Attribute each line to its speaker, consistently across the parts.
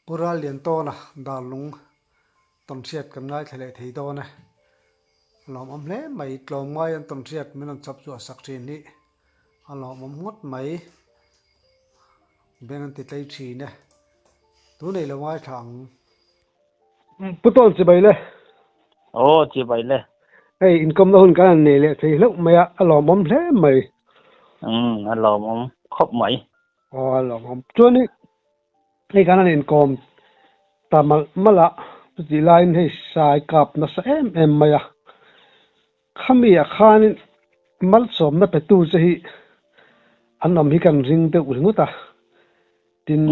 Speaker 1: Pu Ralliantawna Darlung tawnhriat kan ngaithla leh thei dawn e. A lawmawm hle mai, tlawmngai an tawnhriat min rawn chhawp chhuah sak thin hi a lawmawm ngawt mai. Beng an ti tlei thin e. Tunei lo ngaithla ang. Pu Tawn chibai le.
Speaker 2: Aw chibai le.
Speaker 1: Hei inkawmna hun kan han nei leh thei hlauh mai a, a lawmawm hle mai.
Speaker 2: Umm a lawmawm khawp mai.
Speaker 1: Aw a lawmawm. Chuan i hei kan han inkawm ta malh malh a, chutih laiin hei sai kap nasa em em mai a. Khami ah khanin malsawmna petu che hi an awm hi kan ring deuh ringawt a. Tin,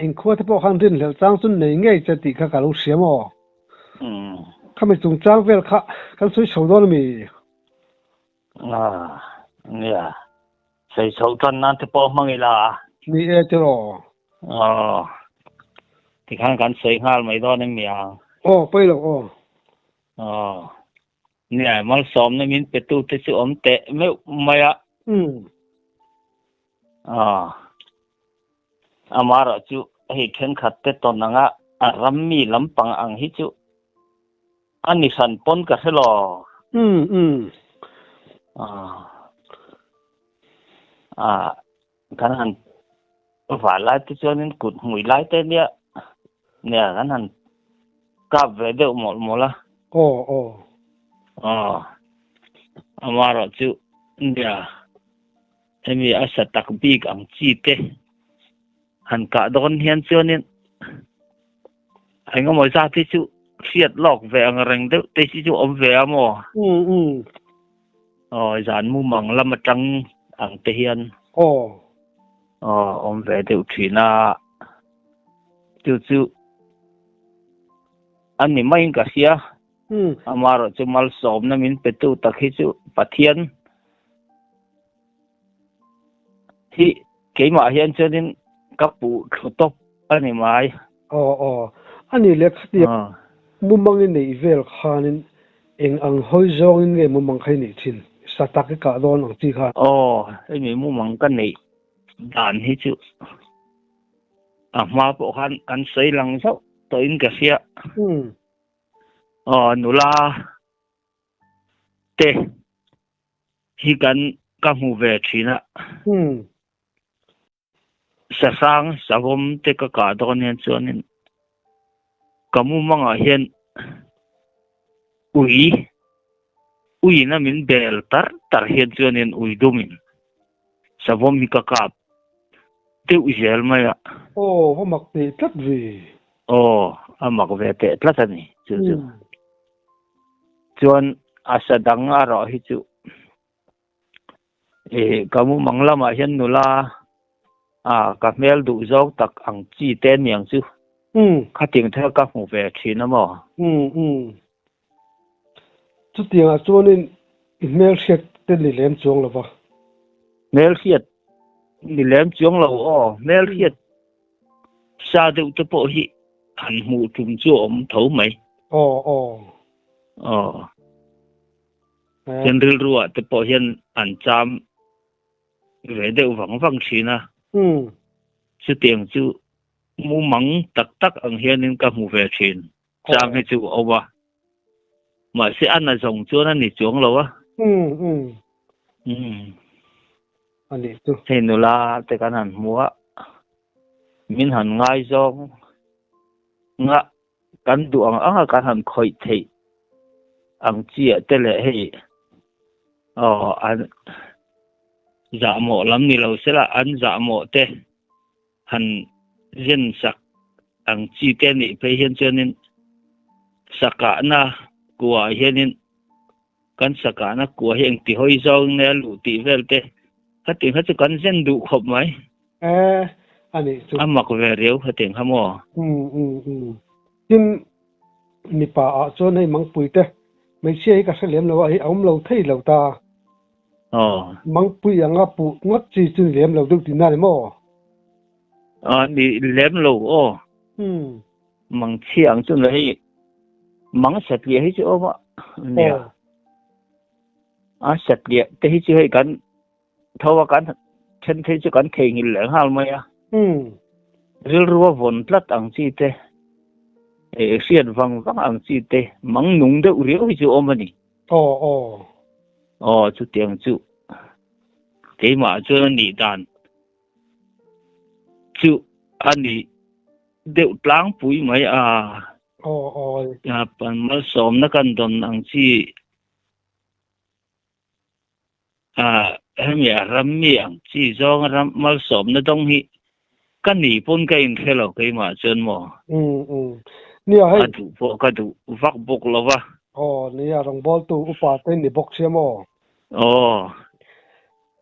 Speaker 1: inkhua te pawh khan rinhlelh chang chu nei ngei che tih kha ka lo hria maw? Khami chungchang vel kha kan sawi chho dawn a mi?
Speaker 2: Nia, sawi chhoh tan nan te pawh hmang ila a.
Speaker 1: Ni e tiraw?
Speaker 2: Aw, tikhan kan sawi nghal mai dawn em mi ang?
Speaker 1: Aw, pawi lo aw.
Speaker 2: Aw, nia, malsawmna min petu te chu awm teh meuh mai a. Aw, amaherawh chu hei thenkhat te tawn anga a ram mi lampang ang hi chu a ni hran pawn ka hre lo. Aw, a kan han vah lai te chuanin kut hmui lai te nia nia kan han kap ve deuh mawlh mawlh a.
Speaker 1: Aw aw.
Speaker 2: Aw, amaherawh chu nia. Hemi a sa tak bik ang chi te han kah dawn hian chuanin engemaw zat hi chu hriat lawk ve ang reng deuh te hi chu awm ve a maw? Aw zan mumang lam atang ang te hian
Speaker 1: aw
Speaker 2: awm ve deuh thin a, chu chu a ni maiin ka hria. Amaherawh chu malsawmna min petu tak hi chu Pathian Hi keimah hian chuanin ka puh thlu tawp a ni mai.
Speaker 1: Aw aw, a ni leh khatiang mumang i neih vel khanin eng ang hawi zawngin nge mumang kha i neih thin? Sa tak i kah dawn ang chi khan.
Speaker 2: Aw, hemi mumang ka neih dan hi chu a hma pawh khan kan sawi lang zauh tawhin ka hria. Aw, nula te. Hi kan ka hmu ve thin a. Sahrang savawm te ka kah dawn hian chuanin ka mumangah hian ui uiin a min bel tar tar hian chuanin ui dumin savawm hi ka kap deuh zel mai a.
Speaker 1: Aw, va mak teh tlat ve.
Speaker 2: Aw, a mak ve teh tlat a ni chu chu. Chuan a sa dang a rawh hi chu ih ka mumang lamah hian nula ah ka hmel duh zawk tak ang chi te aniang chu khating thar ka hmu ve thin a maw?
Speaker 1: Chutiangah chuanin i hmelhriat te ni lem chuang lo va.
Speaker 2: Hmelhriat ni lem chuang lo aw, hmelhriat Sa deuh te pawh hi han hmuh tum chu a awm tho mai.
Speaker 1: Aw aw.
Speaker 2: Aw. Chuan rilru ah te pawh hian an cham ve deuh vang vang thin a. Chutiang chu mumang tak tak ang hianin ka hmu ve thin. Chang hi chu a awm a. Mahse a na zawng chuan a ni chuang lo a.
Speaker 1: Umm. A nih chu.
Speaker 2: Hei nula te kan han hmu a, min han ngaizawng nga kan duh ang anga kan han khawih theih ang chiah te leh hei aw an zahmawh lam ni lo sela an zahmawh te han zen sak ang chi te nih phei hian chuanin sakahna kuah hianin Kan sakahna kua hi engti hawi zawng nge a luh tih vel te khatiang kha chu kan zen duh khawp mai.
Speaker 1: E, a nih chu.
Speaker 2: A mak ve riau khatiang kha maw?
Speaker 1: Um um um. Tin, mipa ah chuan hei Mangpui te hmeichhia hi ka hre lem lo a, hei a awm lo thei lo ta.
Speaker 2: Aw.
Speaker 1: Mangpui anga puh ngawt chi chu ni lem lo deuh tihna ni maw?
Speaker 2: A ni lem lo aw.
Speaker 1: Um.
Speaker 2: Mangchhia ang chu hei mang satliah hi chu awm a nia a satliah te hi chu hei kan tho a kan then phei chu kan theihnghilh leh nghal mai a. Rilrua vawn tlat ang chi te, hriat vang vang ang chi te, mang nung deuh riau hi chu awm a ni.
Speaker 1: Aw aw.
Speaker 2: Aw chutiang chu keimah chuan a nih dan chu a ni deuh tlangpui mai a.
Speaker 1: Aw aw.
Speaker 2: Malsawmna kan dawn ang chi. Ah, hemi a ram mi ang chi zawnga ram malsawmna dawng hi ka ni pawn ka inhre lo keimah chuan maw?
Speaker 1: Um, um. Nia hei.
Speaker 2: A duh pawh ka duh vak bawk lo va.
Speaker 1: Aw, nia rawngbawltu upa te ni bawk sia maw?
Speaker 2: Aw.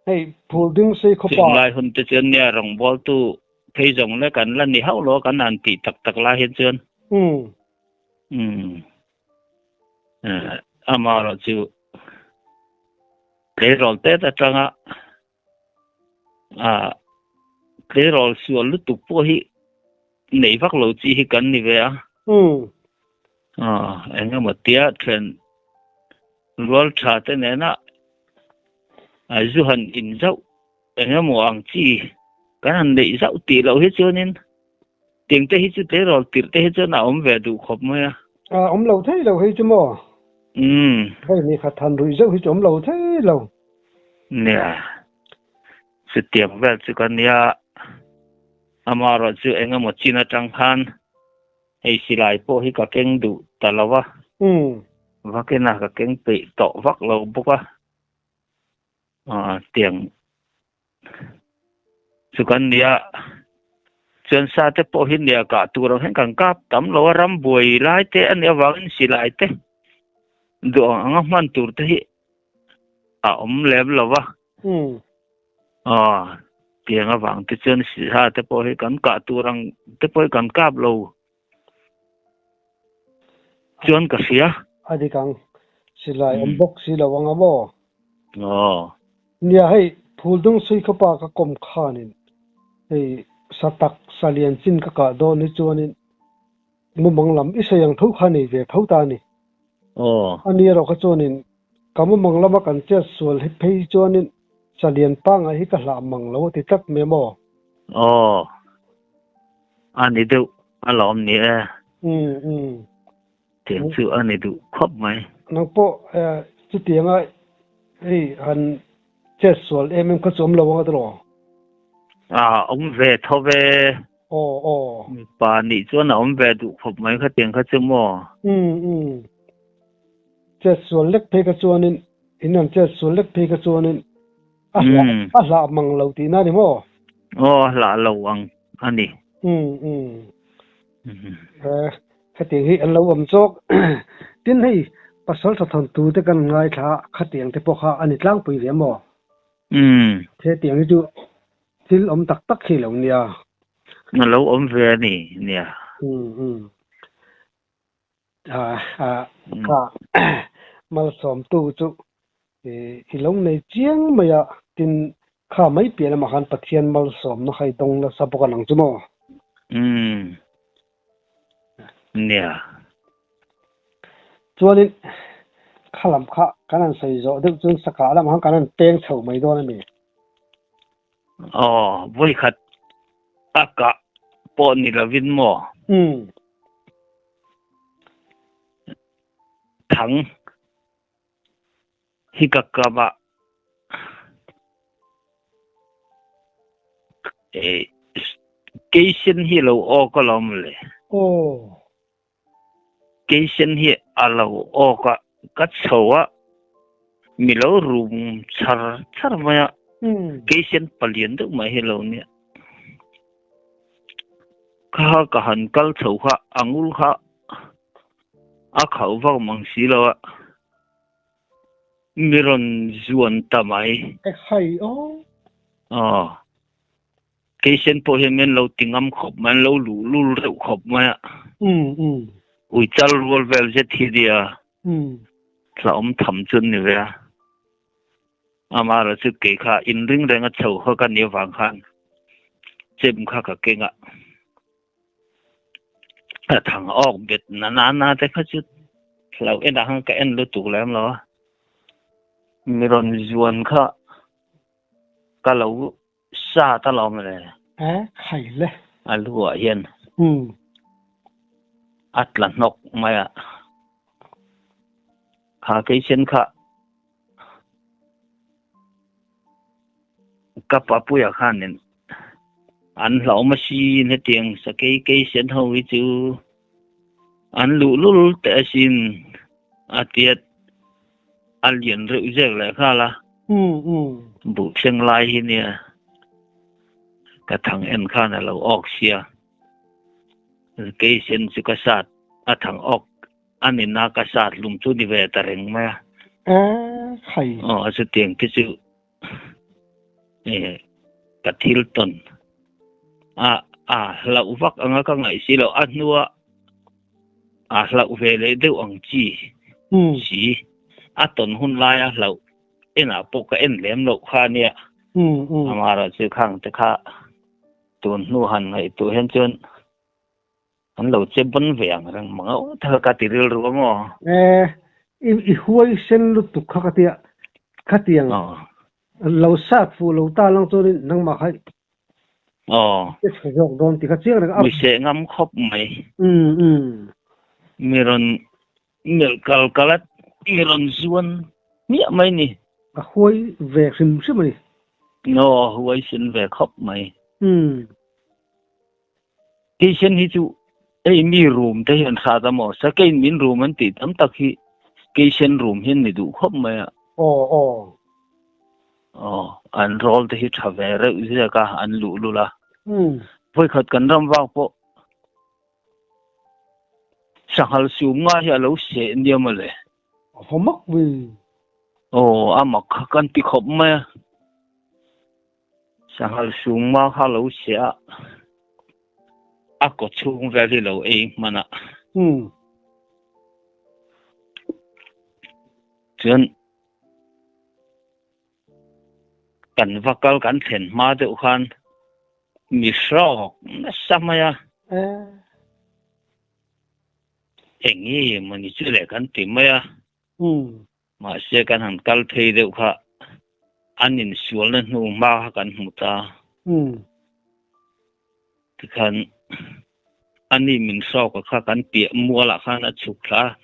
Speaker 1: Hei, Phulding sei khawpa.
Speaker 2: Chung lai hun te chuan nia rawngbawltu phei zawng le kan la ni hauh lo a kan han tih tak tak lai hian chuan.
Speaker 1: Um.
Speaker 2: Um. Amaherawh chu tleirawl tet atanga tleirawl sual lutuk pawh hi nei vak lo chi hi kan ni ve a. Eng emaw tia then rual tha te nena zu han in zauh eng emaw ang chi kan han neih zauh tih loh hi chuanin Tiang te hi chu tleirawl tirh te hi chuan a awm ve duh khawp mai a.
Speaker 1: A awm lo thei lo hei chu maw?
Speaker 2: Umm.
Speaker 1: Hei ni khat han ruih zeuh hi chu awm lo thei lo.
Speaker 2: Nia. Chutiang vel chu ka nia. Amaherawh chu eng emaw chin atang khan hei silai pawh hi ka keng duh ta lo a.
Speaker 1: Umm.
Speaker 2: Vakin a ka keng peih tawh vak lo bawk a. Tiang chu kan nia chuan sa te pawh hi nia kah tur ang hian kan kap tam lo a ram buai lai te a nih avangin silai te duh ang anga hman tur te hi a awm lem lo va aw tiang avang te chuan sa te pawh hi kan kah tur ang te pawh hi kan kap lo. Chuan ka hria.
Speaker 1: A dik ang. Silai awm bawk si lo anga maw?
Speaker 2: Aw.
Speaker 1: Nia hei Phuldung Suikhawpa ka kawm khanin hei sa tak sa lian chin ka kah dawn hi chuanin mumang lam i sawi ang tho kha nei ve tho ta a ni.
Speaker 2: Aw.
Speaker 1: A ni erawh kha chuanin ka mumang lama kan chet sual hi phei chuanin sa lian pangngai hi ka hlah mang lo a ti tlat mai maw?
Speaker 2: Aw. A ni deuh a lawm ni e.
Speaker 1: Umm umm.
Speaker 2: Tiang chu a ni duh khawp mai.
Speaker 1: Nang pawh chutianga hei han chet sual em em kha chu awm lo ang a tiraw?
Speaker 2: A awm ve tho ve.
Speaker 1: Aw aw.
Speaker 2: Mipa nih chuan a awm ve duh khawp mai khatiang kha chu maw?
Speaker 1: Umm umm. Chet sual lek phei kha chuanin in han chet sual lek phei kha chuanin A hlah a hlah mang lo tihna a ni maw?
Speaker 2: Aw, a hlah lo ang a ni.
Speaker 1: Umm umm. Khatiang hi an lo awm chawk. Tin hei pasal tha thawn tu te kan ngaithla a, khatiang te pawh kha a ni tlangpui ve maw?
Speaker 2: Umm.
Speaker 1: Hetiang hi chu thil awm tak tak hi lo nia.
Speaker 2: A lo awm ve a ni nia.
Speaker 1: Umm umm. Ka malsawmtu chu i lo nei chiang mai a, tin kha mai piah lamah khan Pathian malsawmna kha i dawng nasa bawk a nang chu maw?
Speaker 2: Umm nia.
Speaker 1: Chuanin kha lam kha kan han sawi zawh deuh chuan sakah lamah khan kan han peng chho mai dawn a ni.
Speaker 2: Aw, vawikhat a kah pawh ni lovin maw?
Speaker 1: Umm.
Speaker 2: Thang hi ka kam a, Keisen hi lo awk alawm le.
Speaker 1: Aw.
Speaker 2: Keisen hi a lo awk a, ka chho a, mi lo rum char char mai a, Keisen palian deuh mai hi lo nia. Kha ka han kal chho kha a ngul kha a khauh vak mang si lo a, mi rawn zuan ta mai.
Speaker 1: E khai aw.
Speaker 2: Aw. Keisen pawh hian min lo ti ngam khawp mai, an lo luh lul reuh khawp mai a.
Speaker 1: Umm umm.
Speaker 2: Ui chal rual vel zet hi nia.
Speaker 1: Umm.
Speaker 2: Hlauhawm tham chu an ni ve a. Amaherawh chu kei kha inring renga chho kha ka nih avang khan chem kha ka keng a, a thang awk bet na na na te kha chu hlauh enah khan ka en lutuk lem lo a, mi rawn zuan kha ka lo sat alawm le.
Speaker 1: E, khai le.
Speaker 2: A lu ah hian a tla hnawk mai a. Kha keisen kha ka papuia khanin an hlauhawm asin hetiang sakei keisen ho hi chu an luhlul teh asin a tiat a lian reuh zek leh nghal a. Buh thleng lai hi nia ka thang en khan a lo awk sia keisen chu ka sat a thang awk A nina ka sat hlum chu ni ve ta reng mai a.
Speaker 1: E khai.
Speaker 2: Aw a chutiang te chu e ka thil tawn a a hlauh vak anga ka ngaih si loh a hnua a hlauh ve leh deuh ang chi si a tawn hun laia hlauh enah pawh ka en lem loh kha ania amaherawhchu khang te kha tun hnu han ngaihtuah hian chuan An lo che bon ve ang reng mang a, thal ka ti rilru a maw?
Speaker 1: E, i i huai sen lutuk kha ka tia, khatiang lo sat fuh lo ta lang chuanin nangmah kha i chhe zawk dawn tih kha chiang reng a.
Speaker 2: Mi seh ngam khawp mai. Mi rawn melh kal kal a, mi rawn zuan hmiah mai ni.
Speaker 1: A huai ve hrim hrim a ni.
Speaker 2: Aw, huai sen ve khawp mai. Keisen hi chu hei mi room te hian hrat a maw? Sakein min room an tih tam tak hi keisen room hian ni duh khawp mai a.
Speaker 1: Aw aw.
Speaker 2: Aw, an roll te hi tha ve reuh ziak a, an luh lul a. Vawikhat kan ram vak pawh sanghal sum nga hi a lo seh nia mawle.
Speaker 1: A va mak ve.
Speaker 2: Aw, a mak kha kan ti khawp mai a. Sanghal sungma kha lo chhe a, a kaw chhung vel hi lo ei hman a. Chuan kan va kal kan thlen hma deuh khan mi hrawk nasa mai a. Eng nge mawni chu leh kan ti mai a. Mahse kan han kal phei deuh kha an insualna hnu hma kha kan hmu ta. Tikhan ani min hrawka kha kan piah mualah khan a chhuk thla a,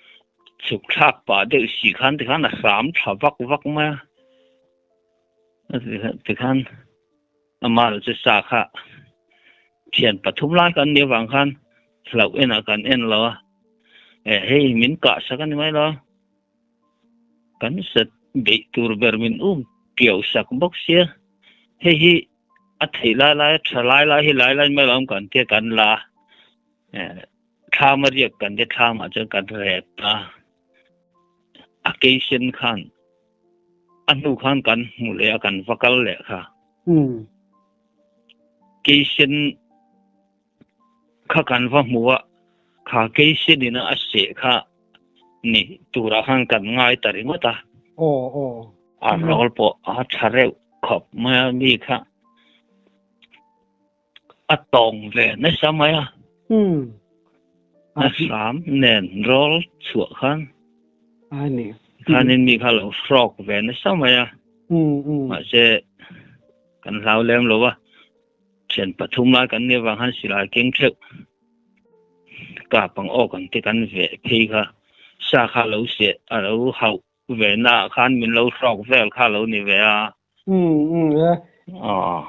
Speaker 2: chhuk thlak pah deuh si khan tikhan a hram thla vak vak mai a. Tikhan amah chu sa kha thian pathum lai kan nih avang khan hlauh enah kan en lo a, e hei min kah sak a ni mai lo. Kan sat beih tur ber min um piau sak bawk sia, hei hi a theih lai lai a tha lai lai hi lai lai mai lo awm kan tia kan la thlam a riak kan tia thlam ah chuan kan rep a, a keisen khan a hnu khan kan hmu leh a kan va kal leh kha keisen Kha kan va hmu a, kha keisen ina a seh kha ni turah khan kan ngai ta ringawt a.
Speaker 1: Aw aw.
Speaker 2: A rawl pawh a tha reuh khawp mai a, mi kha a tawng ve nasa mai a. A hram nen rawl chhuah khan.
Speaker 1: A ni.
Speaker 2: Khanin mi kha lo hrawk ve nasa mai a. Mahse kan hlau lem lo a. Thian pathum lai kan nih avang khan silai keng theuh kap ang aw kan ti kan veh phei kha sa kha lo seh a lo hauh ve na ah khan min lo hrawk vel kha lo ni ve a. Aw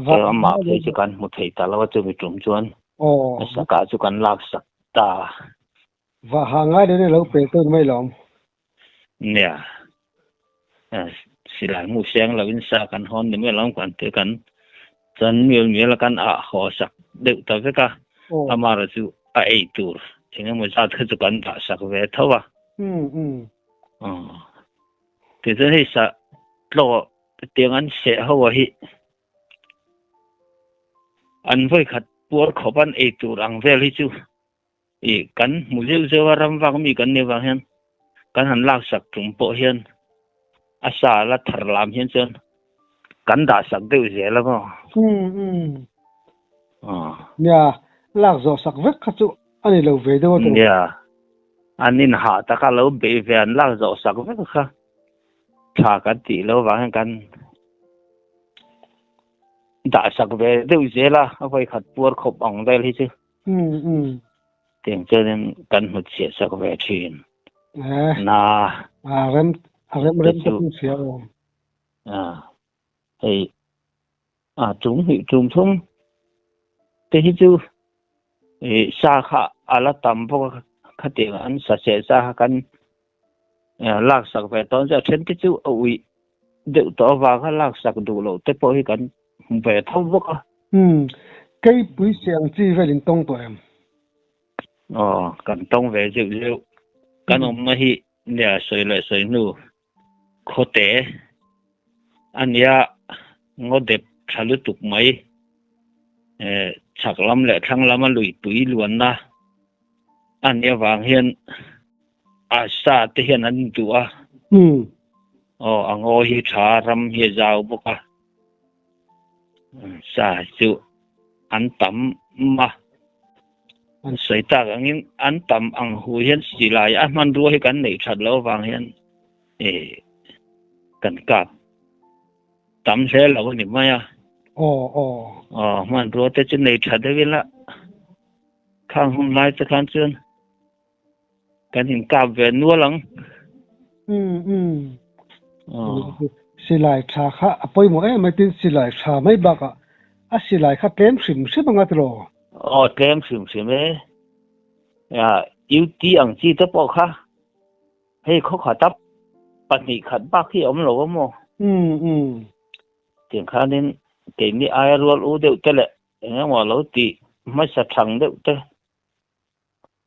Speaker 2: chu amah phei chu kan hmu thei ta lo a chumi tum chuan a sakah chu kan lak sak ta.
Speaker 1: Va ha ngai deuh in a lo pe tawk mai lawm.
Speaker 2: Nia, silai hmuh seng lo in sa kan hawn ni mai lawm kan ti kan chuan mial mial a kan ah haw sak deuh ta vek a, amaherawh chu a ei tur eng emaw zat kha chu kan dah sak ve tho a. Tichuan hei sa tlaw tiang an seh ho a hi an vawikhat puar khawp an ei tur ang vel hi chu I kan hmu zeuh zeuh a, ram vak mi kan nih avang hian kan han laksak tum pawh hian a sa la thar lam hian chuan kan dah sak deuh zel a maw?
Speaker 1: Nia, lak zawh sak vek kha chu a ni lo ve deuh a tawh.
Speaker 2: Nia, an inhah taka lo beih ve an lak zawh sak vek kha tha kan tih loh avang hian kan. dah sak ve deuh zel a, a vawi khat puar khawp ang vel hi chu. Tiang chuanin kan hnutchhiah sak ve thin. Na.
Speaker 1: A rem a rem rem te chu hria awm.
Speaker 2: A hei a tum hnih tum thum te hi chu i sa kha a la tam bawk a khatiang an sa seh sa kha kan lak sak ve tawn chu a then te chu a uih deuh tawh avanga lak sak duh loh te pawh hi kan hmu ve tho bawk a.
Speaker 1: Umm keipui seh ang chi vel in tawng tawh em?
Speaker 2: Aw kan tawng ve zeuh zeuh. Kan awmna hi nia sawi leh sawi hnu khawte a nia ngaw dep tha lutuk mai eh chhak lam leh thlang lama luipui luanna a nih avang hian a sa te hian an duh a. Aw a ngaw hi tha ram hi a zau bawk a. Sa chu an tam a, an sawi tak angin an tam ang hu hian silai a hmanrua hi kan neih that loh avang hian eh kan kap tam hle lo a ni mai a.
Speaker 1: Aw aw.
Speaker 2: Aw hmanrua te chu nei tha deuh ila khang hun lai te khan chuan Kan inkap ve nual ang.
Speaker 1: Umm umm. Silai tha kha a pawimawh em mai tin silai tha mai bakah a silai kha tlem hrim hrim anga tiraw?
Speaker 2: Aw tlem hrim hrim e. UT ang chi te pawh kha hei khaw khat a pahnih khat bak hi a awm lo a maw?
Speaker 1: Umm umm.
Speaker 2: Tiang khanin keini aia rual u deuh te leh eng emaw lo tih hmasa thang deuh te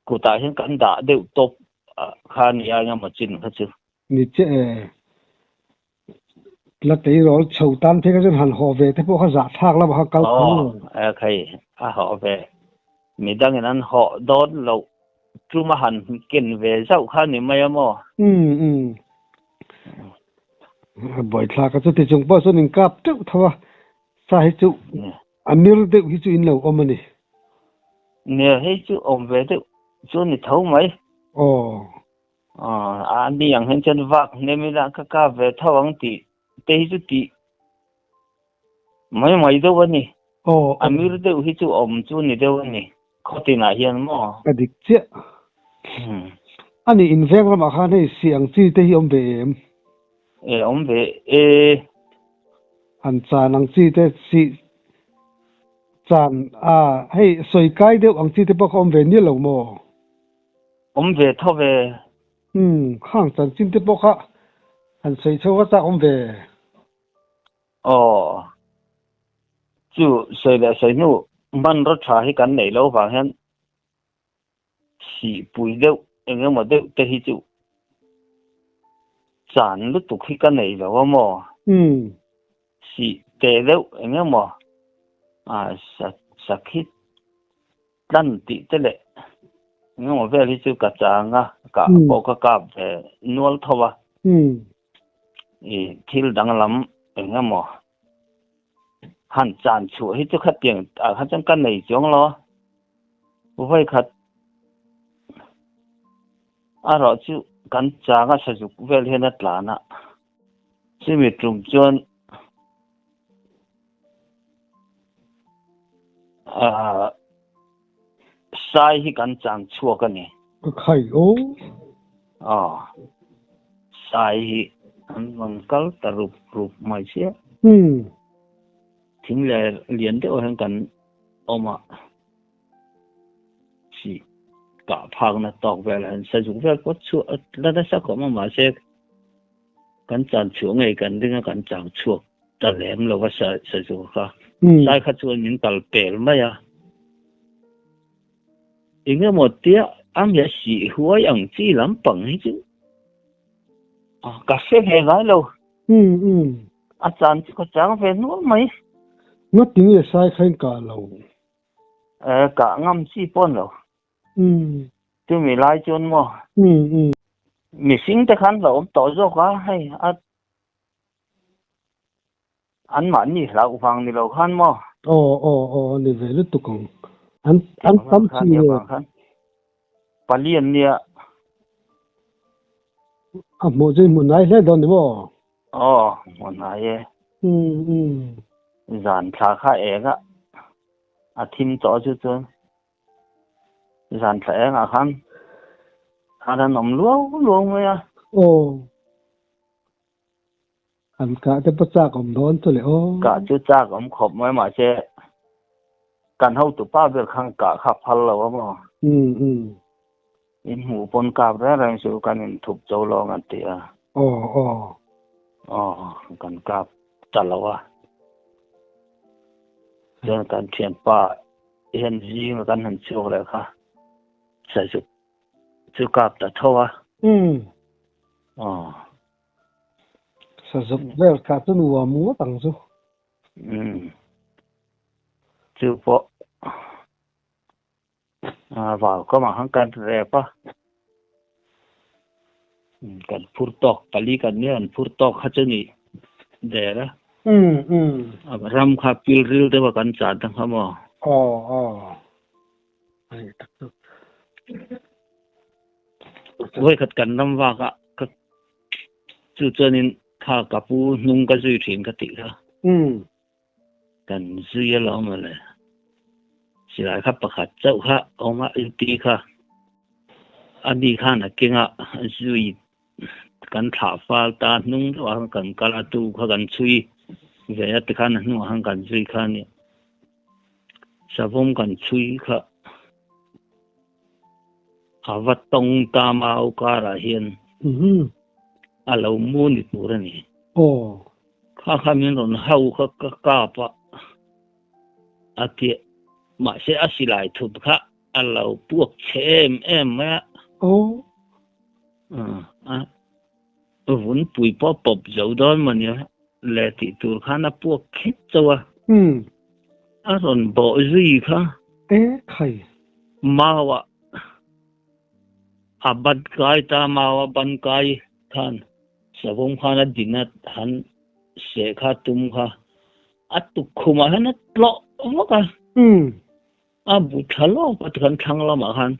Speaker 2: Kutah hian kan dah deuh tawp kha a nia engemaw chin kha chu.
Speaker 1: Ni chiah e. La tleirawl chho tan phei kha chuan han haw ve te pawh kha zahthlak lamah kha kal phung lo.
Speaker 2: Aw e khai a haw ve. Midangin an haw dawn loh tum a han ken ve zauh kha a ni mai a maw?
Speaker 1: Umm umm. Buaithlak a chuti chung pawh chuan inkap teuh tho a. Sa hi chu A mir deuh hi chu in lo awm a ni.
Speaker 2: Nia, hei chu awm ve deuh chu a ni tho mai.
Speaker 1: Aw.
Speaker 2: Aw, a ni ang hian chuan vak hnem ila ka kap ve tho ang tih te hi chu tih mai mai deuh a ni.
Speaker 1: Aw.
Speaker 2: A mir deuh hi chu awm chu ni deuh a ni. Khaw tinah hian maw?
Speaker 1: Ka dik chiah. A nih in veng ramah khan hei si ang chi te hi awm ve em?
Speaker 2: E awm ve e.
Speaker 1: An chan ang chi te si chan a hei sawi kai deuh ang chi te pawh kha awm ve nia lo maw?
Speaker 2: Awm ve tho ve.
Speaker 1: Umm khang chanchin te pawh kha han sawi chho va chak awm ve.
Speaker 2: Aw. Chu sawi leh sawi hnu hmanraw tha hi kan neih loh vang hian sihpui deuh eng emaw deuh te hi chu chan lutuk hi ka nei lo a maw? Sih teh deuh eng emaw a sakhi tlan tih te leh eng emaw vel hi chu ka chang a, kah pawh ka kap ve nual tho a. I thil danglam eng emaw han chan chhuah hi chu khatiang ah kha chuan ka nei chuang lo a, vawi khat a rawh chu kan chang a sazuk vel hian a tlan a, chumi tum chuan ahh sai hi kan chang chhuak a ni.
Speaker 1: Ka khai aw.
Speaker 2: Aw, sai hi an rawn kal ta rup rup mai sia. Thing leh lian deuh hian kan awm a, si kah phakna tawk vel hian sazuk vel pawh chhuah la nasa khawp a mahse kan chan chhuah ngei kan ring a kan chang chhuak ta lem lo va sazuk kha. Sai kha chuan min kal pel mai a. Engemaw tia a nge sih huai ang chi lampang hi chu ka hre ve ngai lo. A chan chu ka chang ve nual mai.
Speaker 1: Ngati nge sai kha in kah lo?
Speaker 2: Kah ngam chi pawn lo. Chumi lai chuan maw? Mihring te khan la awm tawh zawk a, hei a Anmahni hlauh vang ni lo khan maw?
Speaker 1: Aw aw aw a ni ve lutuk ang. An an tam chi nge?
Speaker 2: Palian nia.
Speaker 1: A hmuh chu i hmu hnai hle dawn ni maw?
Speaker 2: Aw, hmu hnai e.
Speaker 1: Umm umm.
Speaker 2: Zan thla kha eng a, a thim tawh chu chuan zan thla eng ah khan khan an awm luau luau mai a.
Speaker 1: Aw. An kah te pawh chak awm dawn chu le aw.
Speaker 2: Kah chu chak awm khawp mai mahse kan hotu pa ber khan kah kha phal lo a maw.
Speaker 1: Um um.
Speaker 2: In hmuh pawn kap reng reng chu kan in thup zo lawng an ti a.
Speaker 1: Aw aw.
Speaker 2: Aw kan kap ta lo a. Chuan kan thianpa hian zing a kan han chhuak leh kha sazuk chu kap ta tho a.
Speaker 1: Um.
Speaker 2: Aw.
Speaker 1: Sazuk vel kha chu nuam ngawt ang chu.
Speaker 2: Um. Chu pawh Vau kamah khan kan rep a, kan phur tawk pali kan nia kan phur tawk kha chu ni der a. Ram kha pil ril deuh a kan chan ta kha maw.
Speaker 1: Aw aw. Ani tak chu.
Speaker 2: Vawikhat kan ram vak a ka chu chuanin kha ka pu hnung ka zui thin ka tih kha. Kan zui a lo mawle. Silai kha pakhat chauh kha awm a UT kha a ni khan a keng a zui kan thlah fal ta hnung deuh ah khan kan kal a tu kha kan chhui ve a tikhan a hnungah khan kan zui kha a nia. Savawm kan chhui kha a va tawng ta mau karah hian a lo mu ni tur a ni. Kha kha min rawn hau kha ka kap a, a ti mahse a silai thup kha a lo puak chhe em em mai a. A vun pui pawh a pawp zo dawn maw nia le tih tur khan a puak khet chauh a. A rawn bawh zui kha.
Speaker 1: E khai.
Speaker 2: Mau ah a ban kai ta mau a ban kai khan savawm khan a din a han seh kha tum kha a tukkhum ah hian a tlawh vak a. A bu tha lawk a tikhan thlang lamah khan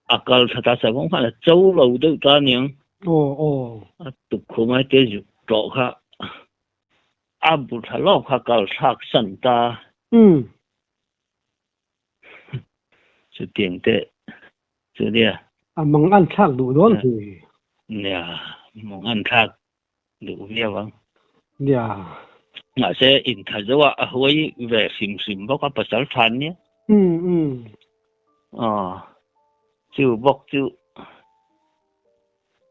Speaker 2: A kal tha ta savawm khan a cho lo deuh ta aniang.
Speaker 1: Aw aw.
Speaker 2: A tukkhum ai te zuk tlawh kha a bu tha lawk kha kal thlak san ta.
Speaker 1: Umm.
Speaker 2: Chutiang te chu nia.
Speaker 1: A mang an thlak duh dawn hle.
Speaker 2: Nia, mang an thlak duh viau ang.
Speaker 1: Nia.
Speaker 2: Mahse intha zo a a huai ve hrim hrim bawk a pasal than nia.
Speaker 1: Umm umm.
Speaker 2: Aw chu bawk chu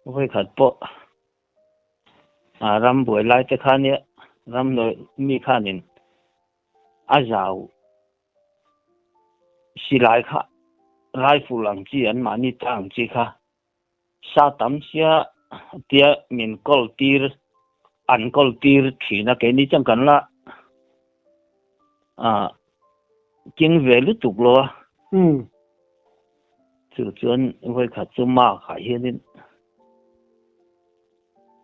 Speaker 2: vawikhat pawh a ram buai lai te kha nia ram hnuai mi khanin a zau silai kha rifle ang chi an mahni ta ang chi kha Sa tam sia tia min kawl tir an kawl tir thin a keini chuan kan la ah king ve lutuk lo a. Chu chuan vawikhat chu mark ah hianin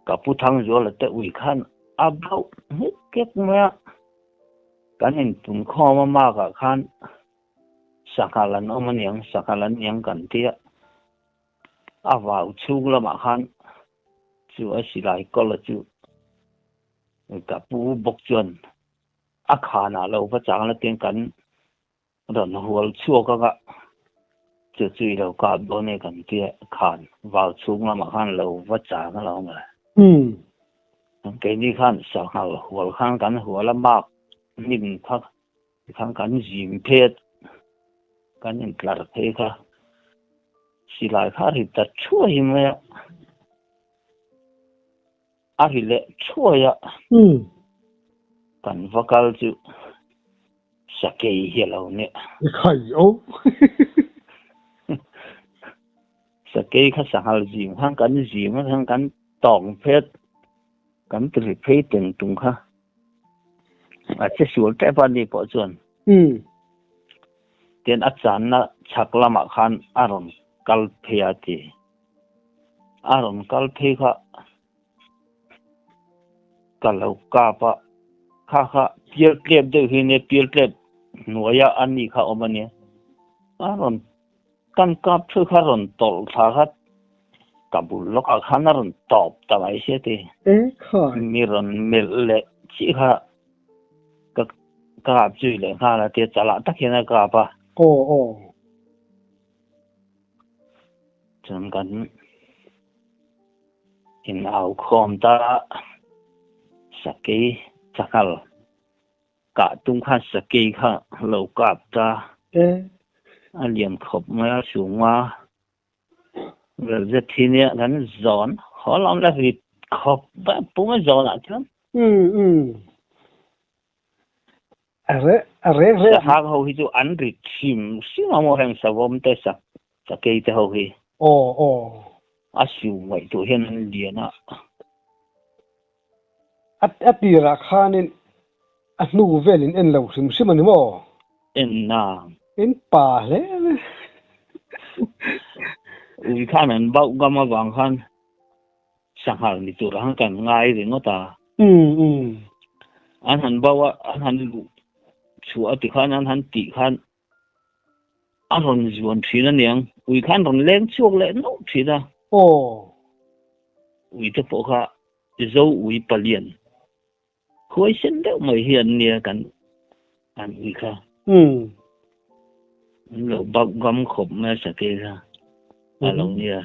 Speaker 2: ka pu Thangzuala te ui khan a bauh nghek nghek mai a, kan inpunkhawm a mark ah khan Sanghal an awm aniang, sanghal an niang kan ti a, a vau chhung lamah khan chu a silai kawla chu ka pu bawk chuan a khanah lo va chang la tiang kan rawn hual chhuak ang a, chu chu i lo kap dawn e kan ti a, khan vau chhung lamah khan lo va chang a lo awm le. Keini khan sanghal hual khan kan hual a mark hnim kha Tikhan kan zim phet, kan intlar phei kha silai kha a ri ta thuai mai a, a ri leh thuai a, kan va kal chu sakei hi a lo nia.
Speaker 1: Khai o.
Speaker 2: Sakei kha sanghal zim khan kan zim a, kan tawng phet, kan ti ri phei teng tung kha. A che sual tep a ni pawh chuan tian a channa chhak lamah khan a rawn kal phei a ti. A rawn kal phei kha ka lo kap a, kha kha pial tlep deuh hi nia pial tlep hnuaia a ni kha awm a nia. A rawn kan kap thu kha rawn tawlh thla kha ka bul lawkah khan a rawn tawp ta mai sia ti.
Speaker 1: E khai.
Speaker 2: Mi rawn melh leh chiah kha ka. Ka kap zui leh nghal a tia chalah tak hian a kap a.
Speaker 1: Aw aw.
Speaker 2: Chuan kan in au khawm ta a, sakei sanghal kah tum khan sakei kha lo kap ta.
Speaker 1: E.
Speaker 2: A lian khawp mai a chhunga Vel zet hi nia kan zawn haw lam la rit khawp a pum a zawn ah chuan.
Speaker 1: Umm umm. A re a rek rek.
Speaker 2: Sahak ho hi chu an rit hrim hrim a maw heng savawm te sak sakei te ho hi.
Speaker 1: Aw aw.
Speaker 2: A siu ngaihtuah hian an lian a.
Speaker 1: A a tirah khanin a hnu velin en lo hrim hrim a ni maw?
Speaker 2: En na.
Speaker 1: In pa hle mai.
Speaker 2: Ui khan an bauh ngam avang khan sanghal ni tur ang kan ngai ringawt a.
Speaker 1: Umm umm.
Speaker 2: An han bauh a, an han luh chhuah a ti khan an han tih khan a rawn zuan thin a niang. Ui khan rawn leng chhuak leh nawk thin a.
Speaker 1: Aw.
Speaker 2: Ui te pawh kha Zo ui palian huaisen deuh mai hi an nia kan an ui kha.
Speaker 1: Umm.
Speaker 2: An lo bak gam khawp mai a sakei kha a lo nia.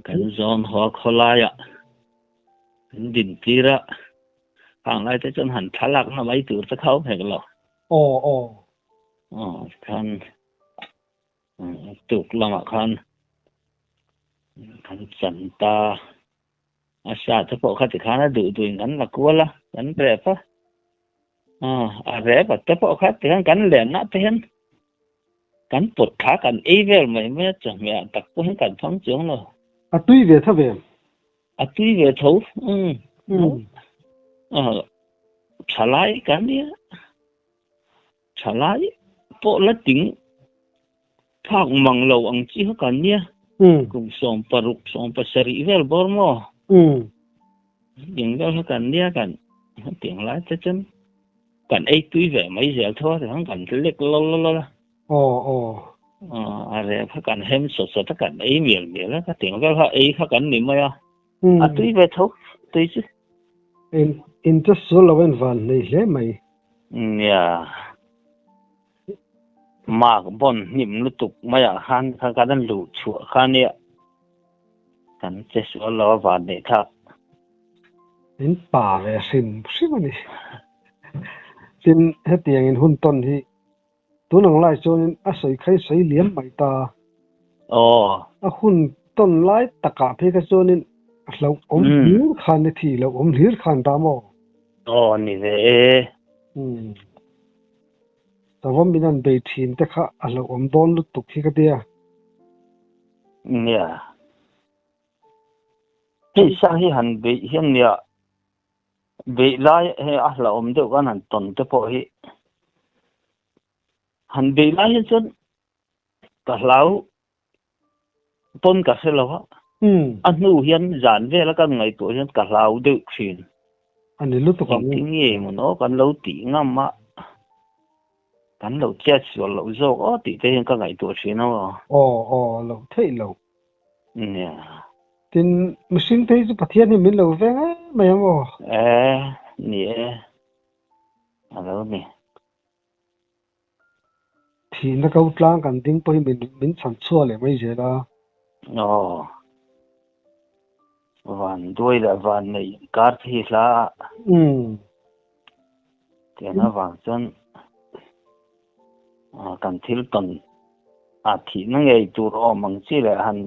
Speaker 2: Kan zawn haw khawlaiah kan din tir a, khang lai te chuan han thlalakna mai tur te kha awm hek lo.
Speaker 1: Aw aw.
Speaker 2: Aw khan tuk lamah khan Kan chan ta a sa te pawh kha tikhan a duh duhin kan la kual a, kan rep a, a rep a te pawh kha tikhan kan lenna te hian kan pawt thla kan ei vel mai mai a chawhmeh ah tak pawh hian kan hmang chuang lo.
Speaker 1: A tui ve tho ve.
Speaker 2: A tui ve tho, umm, thalai kan nia. Thalai pawh la ting phak mang lo ang chi kha kan nia. Kum 16, 17 vel bawr maw? Ding vel kha kan nia kan tiang lai te chuan kan ei tui ve mai zel tho a tiang kan lek lo lo lo a.
Speaker 1: Aw aw.
Speaker 2: A reh kha kan hem sawt sawt a kan ei mial mial a kha tiang vel kha ei kha kan ni mai a. A tui ve tho tui chu.
Speaker 1: In interest sual lo en van nei hle mai.
Speaker 2: Nia. Mark bon hnim lutuk maiah khan kha kan an luh chhuah kha nia. Kan che sual lo a van neih thlak.
Speaker 1: In pa ve hrim hrim a ni. Tin hetiang in hun tawn hi Tun ang lai chuanin a sawi kha i sawi liam mai ta.
Speaker 2: Aw.
Speaker 1: A hun tawn lai takah phei kha chuanin hlauh awm hlir khan i thi loh awm hlir khan ta maw?
Speaker 2: Aw ni ve e.
Speaker 1: Umm. Savawm min an bei thin te kha a hlauh awm dawn lutuk hi ka tia.
Speaker 2: Nia. Hei sa hi han beih hian nia Beih lai he a hlauhawm deuh kan han tawn te pawh hi han beih lai hi chuan ka hlau pawn ka hre lo a, a hnu hian zan vela kan ngaihtuah hian ka hlau deuh thin.
Speaker 1: A ni lutuk ang.
Speaker 2: Engtin nge maw naw kan lo tih ngam a, kan lo chet sual loh zawk aw tih te hian ka ngaihtuah thin a aw.
Speaker 1: Aw aw lo theih lo.
Speaker 2: Nia.
Speaker 1: Tin, mihring te hi chu Pathian hi min lo veng em mai ang aw.
Speaker 2: E, ni e. A lo ni.
Speaker 1: Thihna ko tlang kan ding pawh hi min min chhan chhuah leh mai zel a.
Speaker 2: Aw. Van duai leh van nei inkar te hi hla a.
Speaker 1: Umm.
Speaker 2: Tiang avang chuan kan thil tawn a thihna ngei tur awm ang chi leh han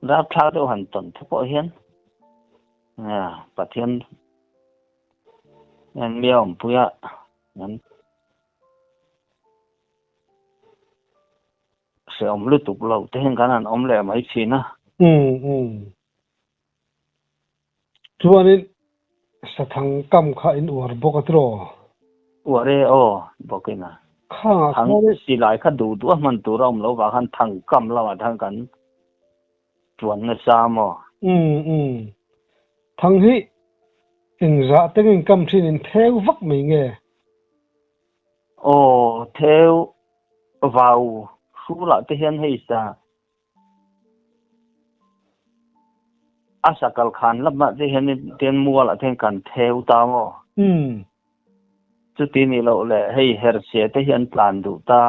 Speaker 2: rapthlak deuh han tawn te pawh hian Pathian hian mi a awmpui a an hrehawm lutuk lo te hian kan han awm leh mai thin a.
Speaker 1: Umm umm. Chuanin sathang kam kha in uar bawk a tiraw?
Speaker 2: Uar e aw, bawkin a.
Speaker 1: Khangah
Speaker 2: Thang
Speaker 1: khanin.
Speaker 2: silai kha duh duh a hman tur a awm lo vang khan thang kam lamah thang kan tuan nasa maw?
Speaker 1: Umm umm. Thang hi engzah te nge in kam thin in theu vak mai nge?
Speaker 2: Aw, theu vau hrulah te hian hei sa A sakal khan lamah te hian tian mualah te hian kan theu ta maw?
Speaker 1: Umm.
Speaker 2: Chuti nih loh leh hei herhse te hi an tlan duh ta,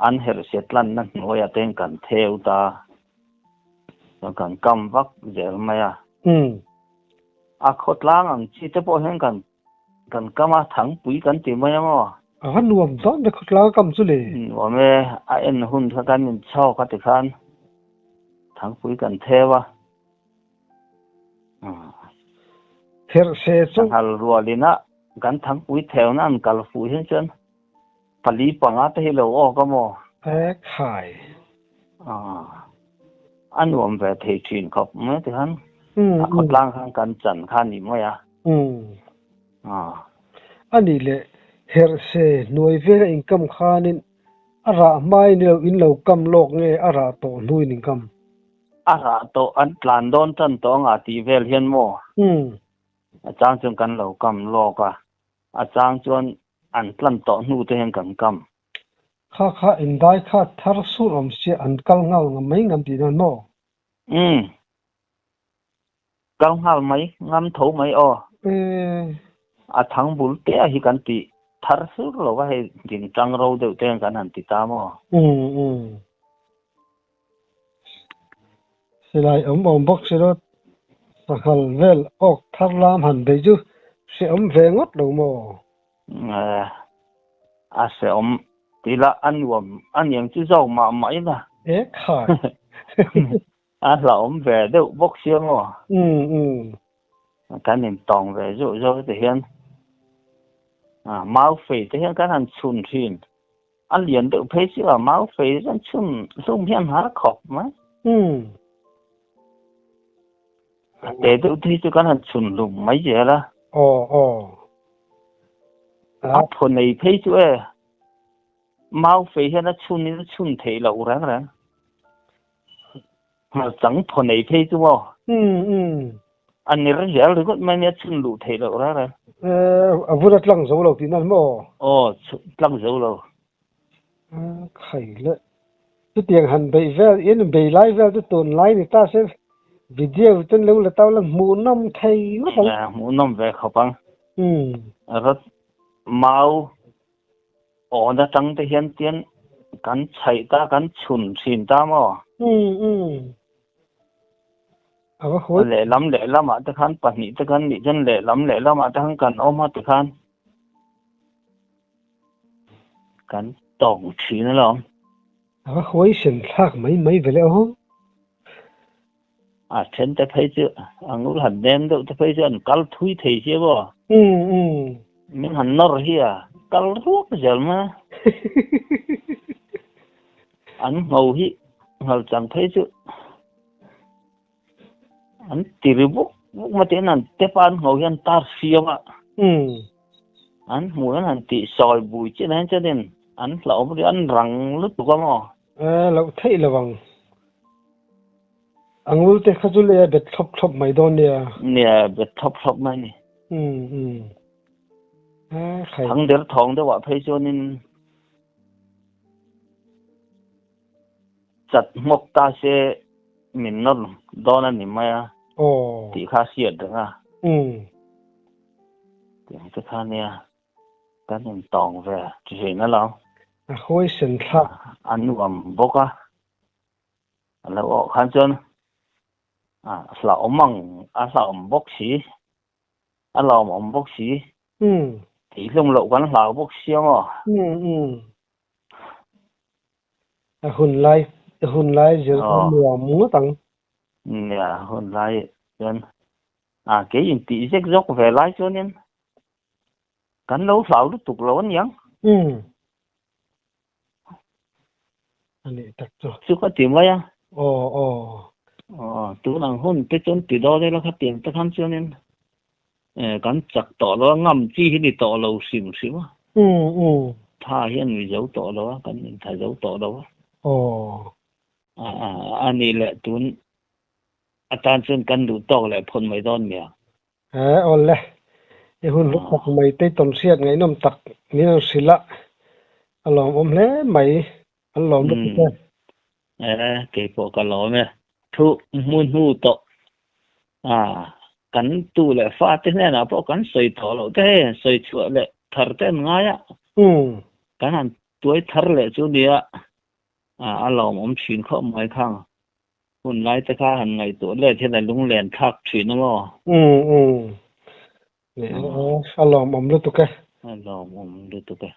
Speaker 2: an herhse tlanna hnuaiah te hian kan theu ta, chuan kan kam vak zel mai a. A khawtlang ang chi te pawh hian kan kan kam a, thangpui kan ti mai a maw?
Speaker 1: A va nuam dawn ve khawtlang a kam chu le.
Speaker 2: Nuam e, a en hun kha kan inchhawk a tikhan thangpui kan theu a.
Speaker 1: Herh se chu.
Speaker 2: Sanghal rualina kan thangpui theuna an kal fuh hian chuan pali panga te hi lo awk a maw?
Speaker 1: E khai.
Speaker 2: A nuam ve thei thin khawp mai ti khan a khawtlang khan kan chan kha a ni mai a.
Speaker 1: A nih leh herh se hnuai vela inkam khanin a rah hmain ilo in lo kam lawk nge a rah tawh hnuin inkam?
Speaker 2: A rah tawh an tlan dawn tan tawh anga tih vel hian maw? A chang chuan kan lo kam lawk a, a chang chuan an tlan tawh hnu te hian kan kam.
Speaker 1: Kha kha indai kha thar sur awm sia an kal nghal ngam mai ngam tih nan maw?
Speaker 2: Umm. Kal nghal mai ngam tho mai aw. A thang bul te a hi kan ti thar sur lo va hei ding tang ro deuh te hian kan han ti ta maw?
Speaker 1: Umm umm. Silai awm awm bawk si lo, sanghal vel awk thar lam han bei chu hrehawm ve ngawt lo maw?
Speaker 2: A hrehawm ti la a nuam a niang chu zawk mah mah ila.
Speaker 1: E khai.
Speaker 2: A hlauhawm ve deuh bawk sia maw? Kan intawng ve zeuh zeuh te hian mau fei te hian kan han chhun thin. A lian deuh phei chu a mau fei chuan chhun hlum hian har khawp mai. A te deuh te hi chu kan han chhun hlum mai zel a.
Speaker 1: Aw aw.
Speaker 2: A phaw nei phei chu e mau fei hian a chhun in a chhun theih loh reng reng. Chang phaw nei phei chu maw? A ner zel ringawt mai nia chhun luh theih loh reng reng.
Speaker 1: A vun a tlang zo lo tih nan maw?
Speaker 2: Aw, tlang zo lo.
Speaker 1: Khai le. Chutiang han beih vel, in bei lai vel chu tun lai ni ta se video ten lo la tau la hmuhnawm thei ngawt
Speaker 2: ang. Hmuhnawm ve khawp ang. Rat mau Awn atang te hian tian kan chhaih ta, kan chhun thin ta maw?
Speaker 1: Umm. A va hawi.
Speaker 2: Lehlam lehlamah te khan pahnih te khan nih chuan lehlam lehlamah te khan kan awm a ti khan kan tawng thin alawm.
Speaker 1: A va hawi sen thlak mai mai ve le aw.
Speaker 2: A then te phei chu a ngul han nem deuh te phei chu an kal thui thei sia maw?
Speaker 1: Umm umm.
Speaker 2: Min han nawr hi a kal ruak zel mai a. An ngho hi nghal chang phei chu an ti ri buk buk mai tiin an tep a, an ngho hi an tar siam a.
Speaker 1: Umm.
Speaker 2: An hmuh hian han tih sawi bui chiah hian chuanin an hlauhawm ri an rang lutuk a maw?
Speaker 1: A loh theih lo ang. A ngul te kha chu lei a bet thlawp thlawp mai dawn nia.
Speaker 2: Nia, bet thlawp thlawp mai ni.
Speaker 1: Umm umm. A khai.
Speaker 2: Thang der thawng deuh ah phei chuanin chat hmawk ta se min nawr dawn a ni mai a.
Speaker 1: Aw.
Speaker 2: Tih kha a hriat reng a.
Speaker 1: Umm.
Speaker 2: Tiang te kha nia. Kan intawng ve thin alawm.
Speaker 1: A huaisen thlak.
Speaker 2: A nuam bawk a. A lo awh khan chuan a hlauhawm ang, a hlauhawm bawk si. A lawmawm bawk si. Tihhlum loh kan hlau bawk sia maw?
Speaker 1: A hun lai, a hun lai zir kha nuam ngawt ang.
Speaker 2: Nia, hun lai chuan a kei intih zek zawk ve lai chuanin Kan lo hlau lutuk lo aniang.
Speaker 1: Umm. A nih tak chu.
Speaker 2: Chu ka ti mai a.
Speaker 1: Aw aw.
Speaker 2: Aw, tun ang hun te chuan ti dawn ila khatiang te khan chuanin kan chak tawh lo a, ngam chi hi ni tawh lo hrim hrim a.
Speaker 1: Umm umm.
Speaker 2: Tha hian mi zo tawh lo a, kan intha zo tawh lo a.
Speaker 1: Aw.
Speaker 2: A nih leh tun atan chuan kan duh tawk leh phawt mai dawn nia.
Speaker 1: He awl le, i hun hlu tak mai te tawn hriat ngaihnawm tak min an hrilh a, a lawmawm hle mai, an lawm lutuk e.
Speaker 2: E, keipawh ka lawm e. Thu hmu hnu tawh a, kan tu leh fa te hnenah pawh kan sawi tawh loh te hei sawi chhuah leh. thar te an ngai a. Kan han tuai thar leh chu nia a lawmawm thin khawp mai khang hun lai te kha han ngaihtuah let hian a lunglen thlak thin a maw?
Speaker 1: A lawmawm lutuk e.
Speaker 2: A lawmawm lutuk e.